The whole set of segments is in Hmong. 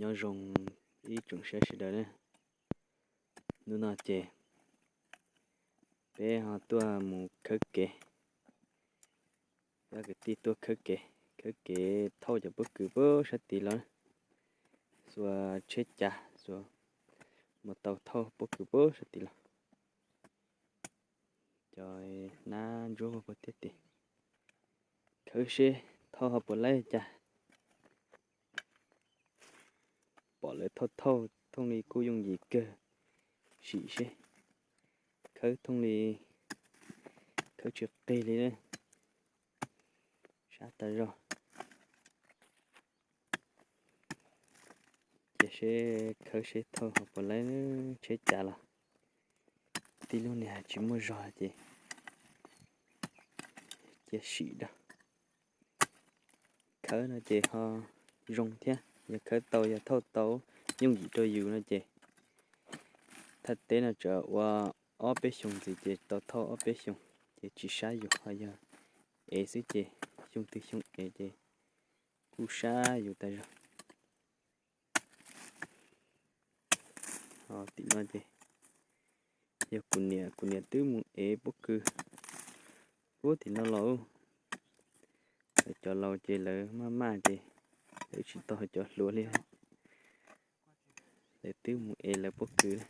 Nyob zoo ib tsoom saib sawv daws na. Hnub no ces peb ho tuaj mus khawb kev, cov kwv tij tuaj khawb kev, khawb kev thauj cov pob kws puag sab tid los, xuas tsheb cav, xuas mus tau thauj pob kws puag sab tid los. Cov hnab ntsuab puag tiag tiag. Khawb seb thauj ho puas laib cas. Pom lawv thauj thauj thooj li kuj yooj yim kawg, sim seb. Khawb thooj li, khawb tsis qig li, sab tas zog. Cia seb khawb seb thauj ho puas laib tsheb cav los. Tib lub niag tsis muaj zog ces cia sim da. Khawb no ces ho zoo thiab, yog khawb tau, yog thauj tau yooj yim rau yus no ces thaj teb no tsam ua ob peb xyoos ntxiv ces tau thauj ob peb xyoos ces tsis sab yus, ho yog ev xwb ces xyoo twg xyoo ev ces kuj sab yus tas zog. Ho tim no ces yog kuv niam, kuv niam twb mus ev pob kws puag tim no los. Lawv cov laus ces lawv maj maj ces lawv tsis tau cov hluas li, lawv twb mus ev lawv pob kws.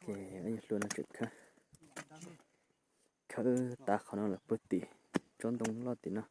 Ces hluas no tseem khawb, khawb tas qhov no lawm puag tim tsob ntoo loj tim no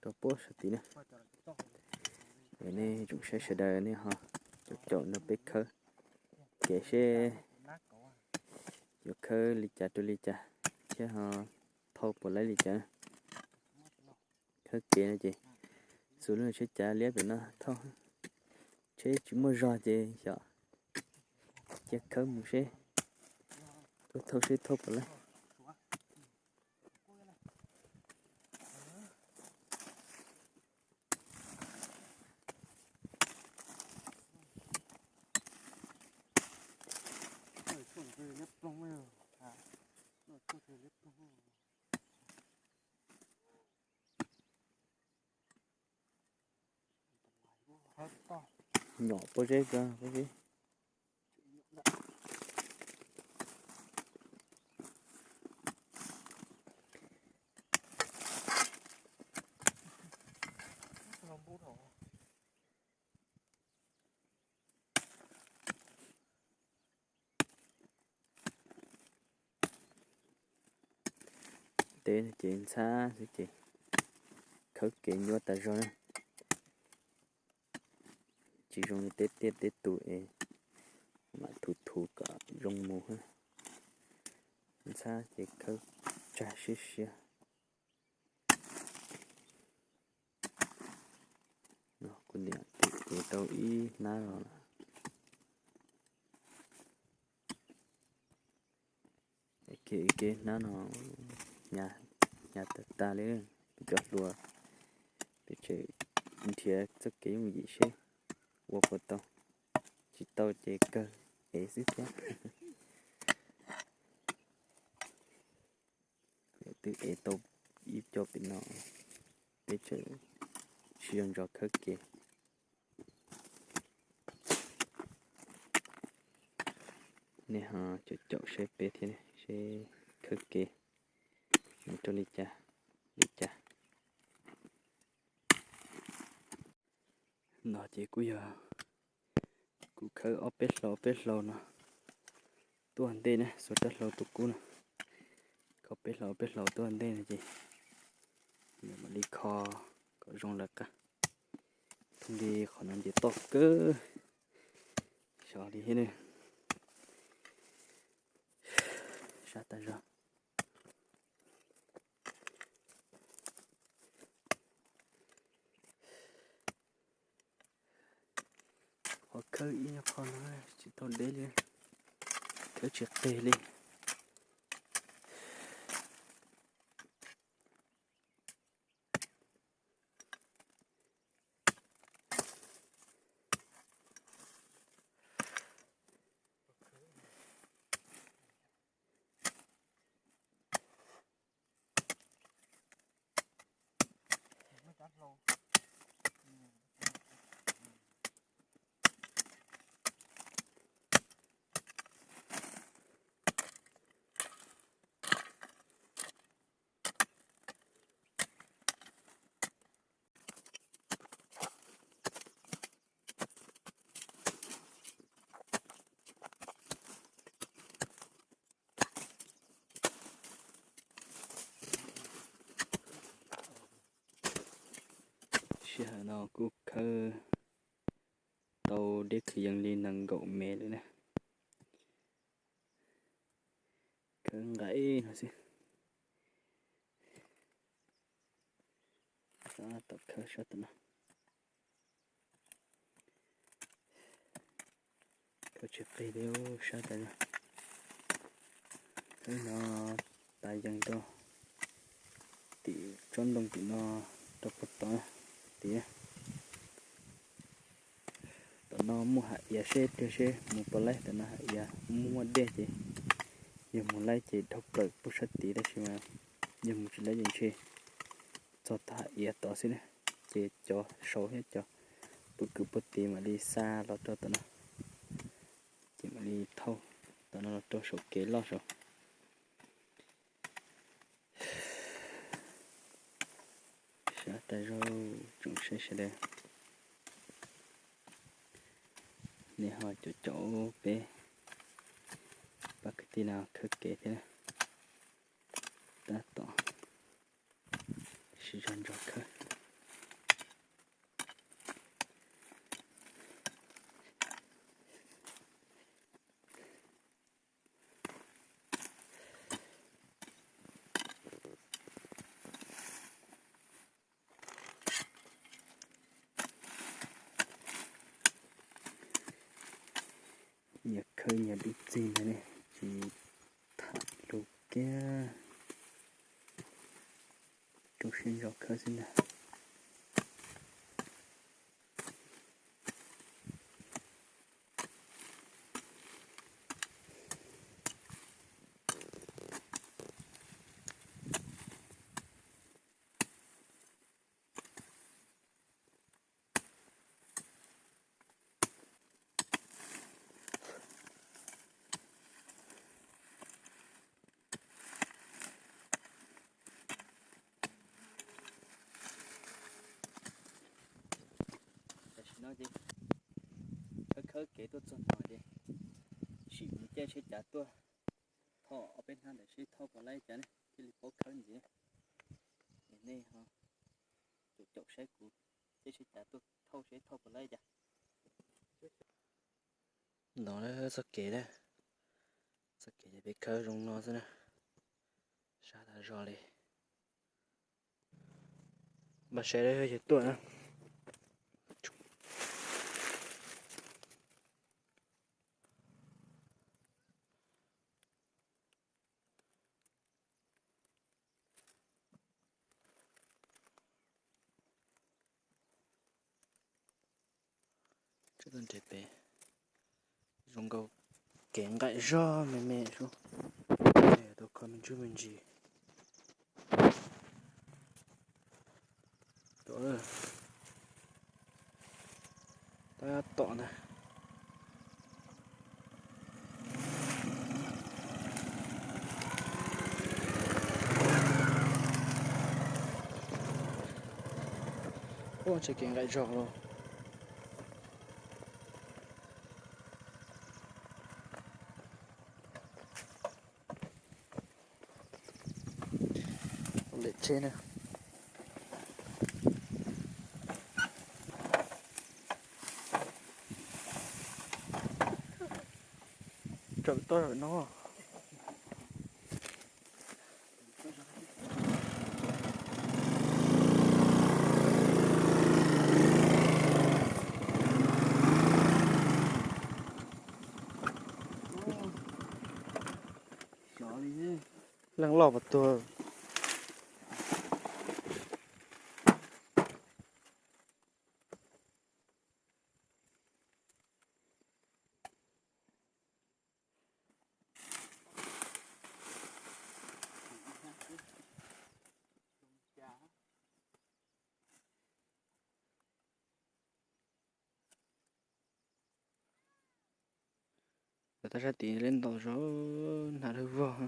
rau puag sab tid na. Es nej tsoom saib sawv daws nej ho caum caum nrog peb khawb kev seb yuav khawb li cas rau li cas thiab ho thauj puas laib li cas. Khawb kev no ces xuas lub tsheb cav liab pem no thauj, tsheb tsis muaj zog ces xyov, cia khawb mus seb, tuaj thauj seb thauj puas laib. Nyom pob zeb ko, pob zeb. Teb ces ntxhab xwb ces khawb kev nyuaj tas zog na. Tsis zoo li teb tiaj teb tus es mam thuv thuv kom zoo mus. Ntxhab ces khawb tsag siab siab. Kuv niam twb ev tau ib hnab los lawm. Kev hnab no hnyav tas tas li. Peb cov hluas peb tseem nrhiav txoj kev yooj yim seb ua puas tau. Tsis tau ces kawg ev xwb thiab. Twb ev tau ib co pem no, peb tseem sib zog ntso khawb kev. Nej ho caum caum seb peb thiab seb khawb kev mus rau li cas li cas. No ces kuj yog kuv khawb ob peb hlau ob peb hlau no tuaj ntej na, xuas rab hlau tuaj kub no, khawb peb hlau ob peb hlau tuaj ntej no ces mam li kho kom zoo lawv qab. Thooj li qhov no ces toj kawg, xyov li thiab ne. Sab tas zog. Qhov khawb ib nyuag qho no tsis tau deb li, khawb tsis qig li. No kuj khawb tau deb kwv yees li nees nkaum mev lawm na. Khawb nqaim no xwb. Tab tom khawb sab tom no. Khawb tsis qig li, sab tas zog. Khawb no tas yees rau tim tsob ntoo tim no rau puag tod tid. Tom no muaj hav iav seb tiag seb mus puas laib, tom no hav iav muaj muaj dej ces yog mus laib ces dhau plaws puag sab tid tab sis mas yog mus tsis laib ces ntshe txog tag hav iav tod xwb na. Ces cov saud thiab cov puag kwv puag tid mam li xa los rau tom no, ces mam li thauj tom no los rau saum kev loj saud. Sab tas zog tsoom saib sawv daws, nej ho caum caum peb pab kwv tij no khawb kev thiab na. Tab tom sib zog ntso khawb. Nyias khawb nyias dub txig ntag ne, tsis tham lus kiag, rau siab ntso khawb xwb ntag. Tam sim no ces khawb khawb kev tuaj txog no ces sim mus caij tsheb cav tuaj thauj ob peb hnab ntawd seb thauj puas laib cas ne thiaj li paub khawb ntxiv. Es nej ho caum caum saib kuv caij tsheb cav tuaj thauj seb thauj puas laib cas. No txoj kev na, txoj kev ces peb khawb zoo no xwb na, sab tas zog li. Npaj saib yog tuaj na. Tseem tuaj nres pem, zoo nkaus kev nqaim zog me me sub, tau kho me ntsuj me ntsis. Tab tom ntag. Ua tsev kev nqaim zog los. Lem tsheb na. Raws toj no. Leej loj puas tuag. Lawv tab sab tid leb ntaus zog hnav dawb vog.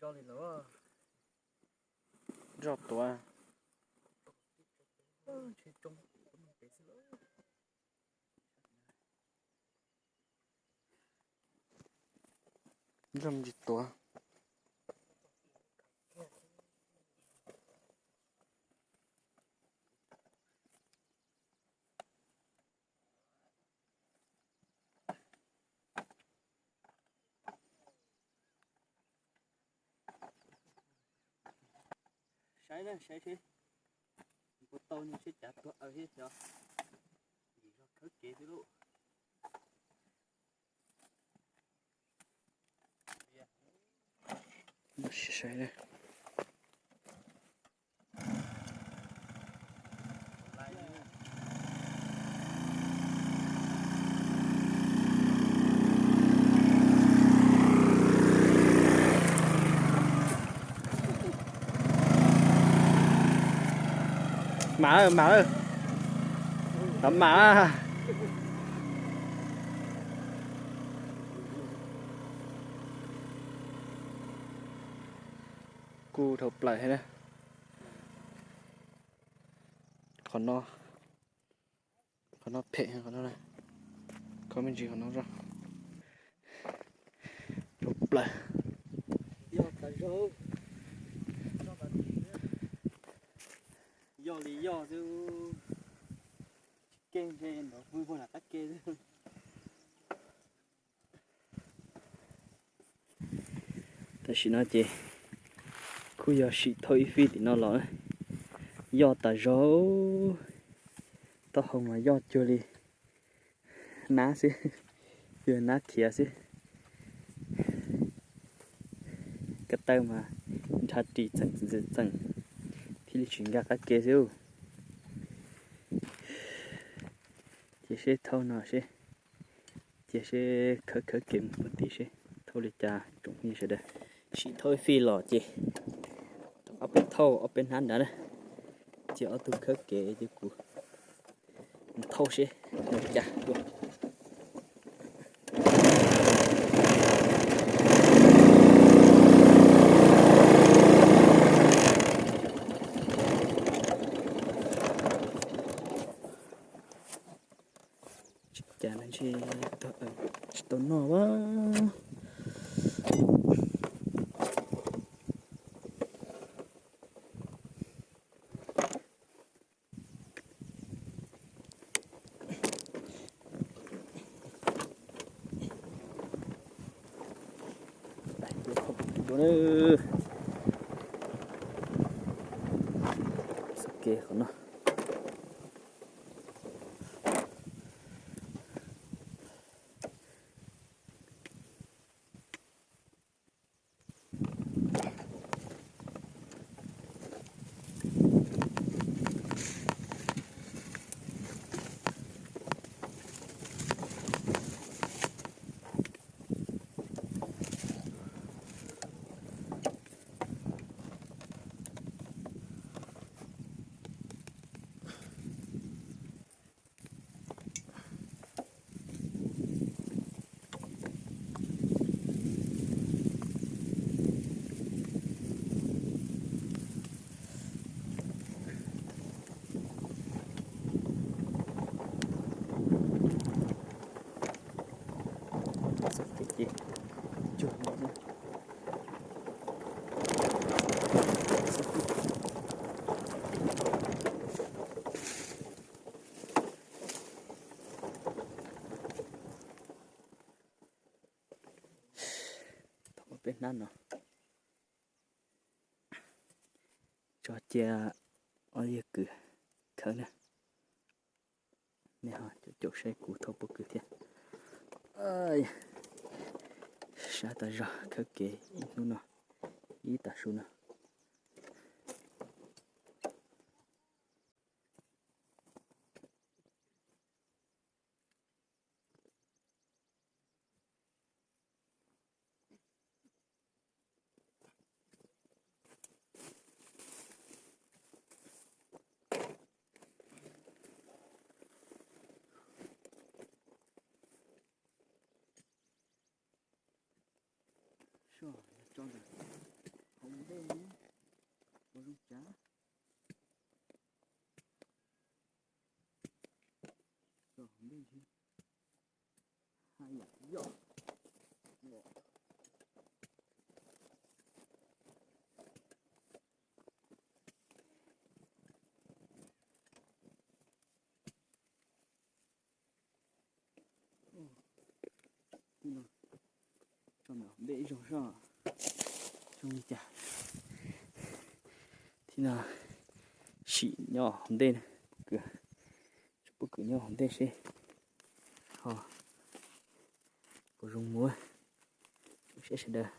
Coj li los. Zoj tuav. Zoj ntsis tuav. Saib na, saib seb puas tau nws seb cav tuag aws thiab xyov. Vim zog khawb kev xwb lauj. Saib na. Mam, mam, mam. Kuj dhau plaws thiab na. Qhov no, qhov no phem, qhov no, qhov me ntsis qhov no zoj. Dhau plaws. Yog tas zog. Yog li yog xwb. Tsis keej ntshe nrov vwg puag nram qab ke xwb. Tam sim no ces kuj yog sim thauj ib fij tim no los na. Yoj tas zog, taub hau mas yoj cuag li nab xwb, cuag nab khiav xwb. Ko taw mas nrhav ris txeem txeem txeem, thiaj li tsis nkag qab ke xwb. Ces seb thauj no seb, cia seb khawb khawb kev mus puag tim seb thauj li cas tsoom phooj ywg sawv daws. Sim thauj ib fij los ces rov qab peb thauj ob peb hnab nrad na. Cia ob tug khawb kev ces kuv thauj seb mus li cas dua. Tsis cas no ntshe tsis tau noj a. Xav kev qhov no. Thauj peb hnab no. Tso cia ob yawg kwv khawb na. Nej ho caum caum saib kuv thauj pob kws thiab. Sab tas zog khawb kev ib hnub no, ib tag su no. Soj, tso ntawm Ua zoo tsav. Tso hauv ntej thiab. Haj yam yoj. Tso ntawm npej ib zaug soj, zoo li cas. Thiab no sim nyob hauv ntej, pob kws, tso pob kws nyob hauv ntej seb ho puas zoo mus. Sawv daws.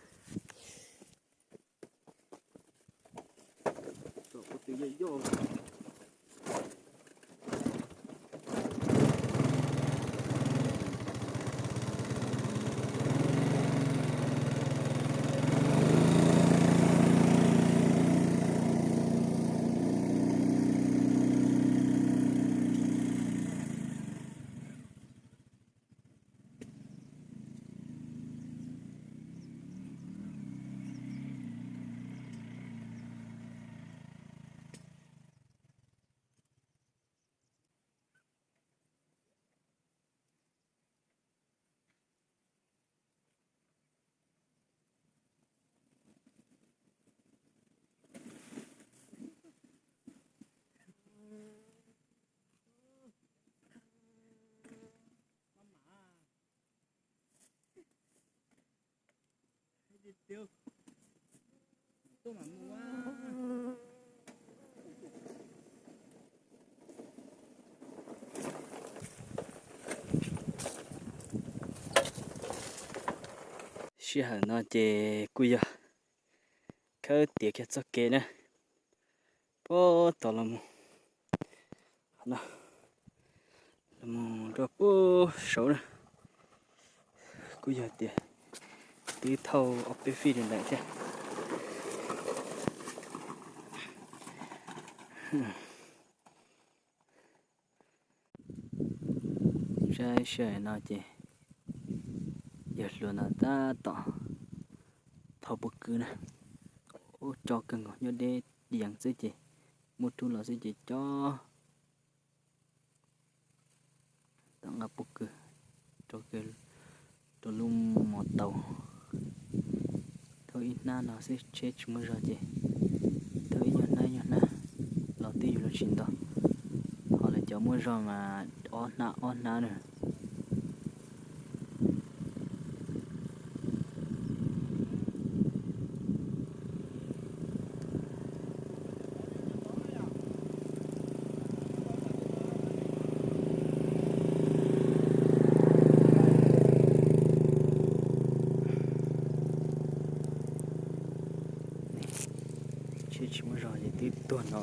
Sij hawm no ces kuj yog khawb tiav kiag txoj kev na, puag tod los mus, los mus rau puag saud na, kuj yog tias twb thauj ob peb fij rau ntawm thiab. Saib sij hawm no ces yawg hluas no tab tom thauj pob kws na, ub, co kawg nkaus, nyob deb diav xwb ces muaj rub los xwb ces co. Tom nqa pob kws rau, rau lub mos taus. Thauj ib hnab no xwb tsheb tsis muaj zog ces thauj ib nyuag hnab ib nyuag hnab los twb yuav luag tsis nto, ho lawv cov muaj zog mas ob hnab ob hnab na. Tsheb tsis muaj zog ces twb tuag no.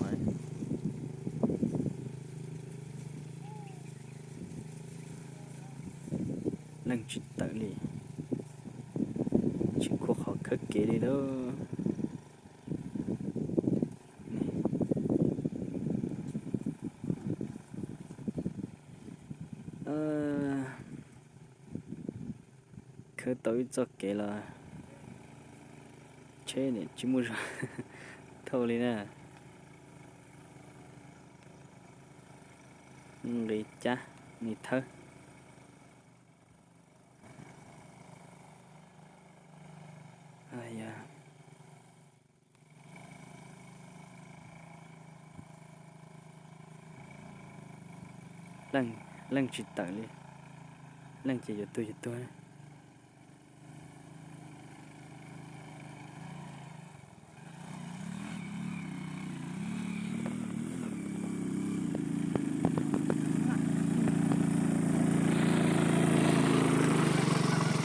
Leej tsis tawm li, tsis khuam qhov khawb kev li lauj. Khawb tau ib txoj kev los tsheb nim tsis muaj zog thauj li na. Nqis cab ni thawb. Leej tsis tawm li, leej ces yuav tuag yuav tuag.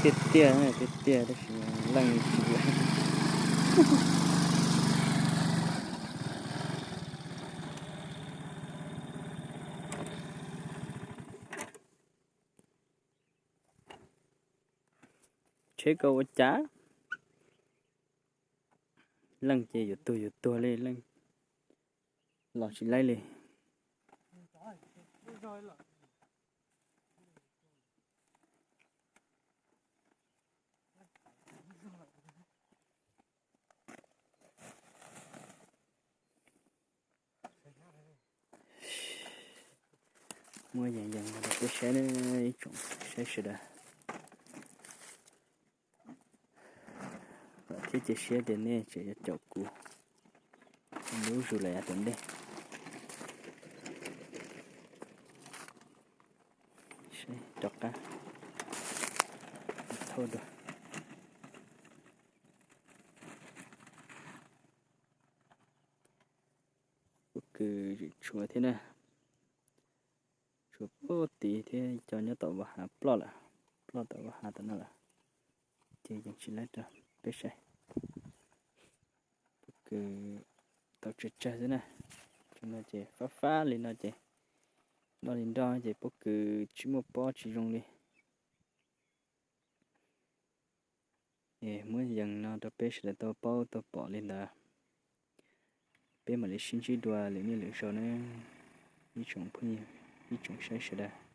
Tiaj tiaj, tiaj tiaj tab sis leej tsis tawm. Tsheb koj ua cas? Leej ces yuav tuag yuav tuag li, leej los tsis laib li. Muab yees yees rau peb saib ne, ib tsoom saib sawv daws. Vam thiab cia siab tias nej tseem yuav caum kuv lub zus lawm yav tom ntej. Rov qab thauj dua. Pob kws tseem tshuav thiab na. Tshuav puag tid thiab, cov nyob tom vaj hav ploj lawm, ploj tom vaj hav tom no lawm. Ces yeej tsis laib rau peb saib. Pob kws tau tsawg tsawg xwb na. Cov no ces fab fab li no ces nroj li nroj ces pob kws tsis muaj pob tsis zoo li. Es muab yees no rau peb sawv daws tau paub tau pom li ntawd. Peb mam li sib ntsib dua lwm niaj lwm zaus na, ib tsoom phooj ywg, ib tsoom saib sawv daws.